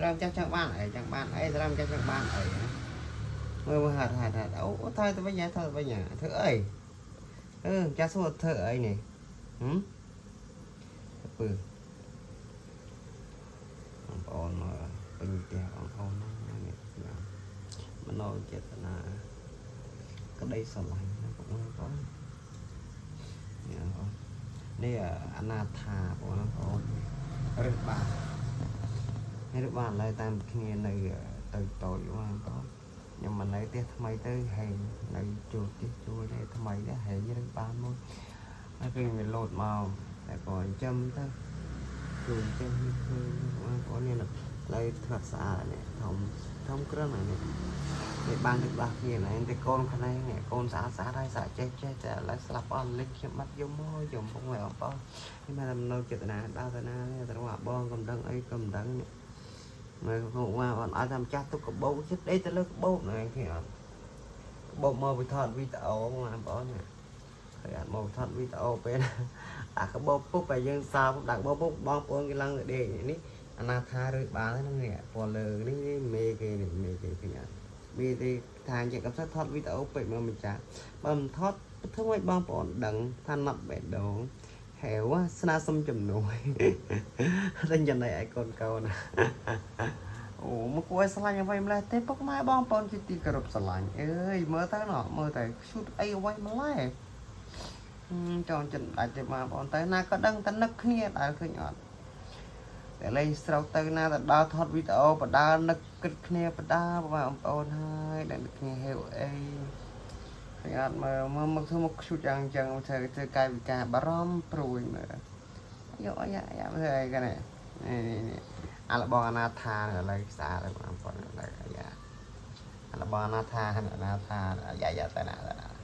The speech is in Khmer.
រំចាស់ចង់បានអីចង់បានអីរំចាស់ចង់បានអីមើលមើលហាត់ហាត់ហាត់អូថយទៅវិញថយទៅវិញធ្វើអីអឺចាស់សួរធ្វើអីនេះហឹមពឺបងប្អូនមកពេញផ្ទះបងប្អូនណានេះមនោចេតនាក្តីស្រឡាញ់ណាបងប្អូននេះបងប្អូននេះអនាថាបងប្អូនរើសបានរើសបានឡើយតាមគ្នានៅទៅតូចបងប្អូនខ្ញុំមកនៅផ្ទះថ្មីទៅហែងនៅជួលផ្ទះជួលនេះថ្មីទៅហែងរើសបានមួយហើយពេលវាលោតមកតែក៏ចិញ្ចឹមទៅជួលចិញ្ចឹមនេះឃើញបងប្អូននេះឥឡូវធ្វើស្អាតនេះធំធំគ្រឿងនេះនេះបានទឹកដោះគ្នាណែតែកូនខ្នែងនេះកូនស្អាតស្អាតហើយស្អាតចេះចេះតែឥឡូវស្លាប់អស់លិចខ្ញុំបាត់យំមកយំពុកម៉ែបងប្អូននេះមកនៅចេតនាដល់ទៅណាទៅអាបងកំដឹងអីកំដឹងនេះមើលគាត់មកអត់ឲ្យតាមចាស់ទុកកបោកចិត្តដេកទៅលើកបោកហ្នឹងគេអត់កបោកមកវិថតវីដេអូបងប្អូននេះហើយអត់មកថតវីដេអូពេលដាក់កបោកពុកតែយើងសើដាក់កបោកពុកបងប្អូនគេឡើងទៅដេកនេះអនាថាឬបានហ្នឹងនេះពណ៌លើនេះមេគេនេះមេគេឃើញអត់មេទេថាអញ្ចឹងកំសិតថតវីដេអូពេកមកម្ចាស់បើមិនថតធ្វើឲ្យបងប្អូនដឹងថាណាត់បេះដូងហែវស្នើសុំជំនួយតែចំណៃឲ្យកូនកូនអូមកគួរឲ្យស្រឡាញ់អ្វីម្លេះទេពុកម៉ែបងប្អូនជាទីគោរពស្រឡាញ់អើយមើលទៅណោះមើលទៅឈូតអីអ្វីម្លេះចង់ចិត្តដាច់ទេបងប្អូនទៅណាក៏ដឹងតែនឹកគ្នាដែលឃើញអត់តែលេងស្រុកទៅណាទៅដើរថតវីដេអូបដើនឹកគិតគ្នាបដើបងប្អូនហើយដែលនឹកគ្នាហេវអីឃើញអត់មើលមើលមកធ្វើមកឈូតយ៉ាងចឹងធ្វើធ្វើកាយវិការបារម្ភព្រួយមើលយកអាយ៉ាយ៉ាមើលអីกันនេះនេះនេះអាលបងអនាថាឥឡូវស្អាតហើយបងប្អូនឥឡូវអាយ៉ាអាលបងអនាថាអនាថាអាយ៉ាយ៉ាទៅណាទៅណា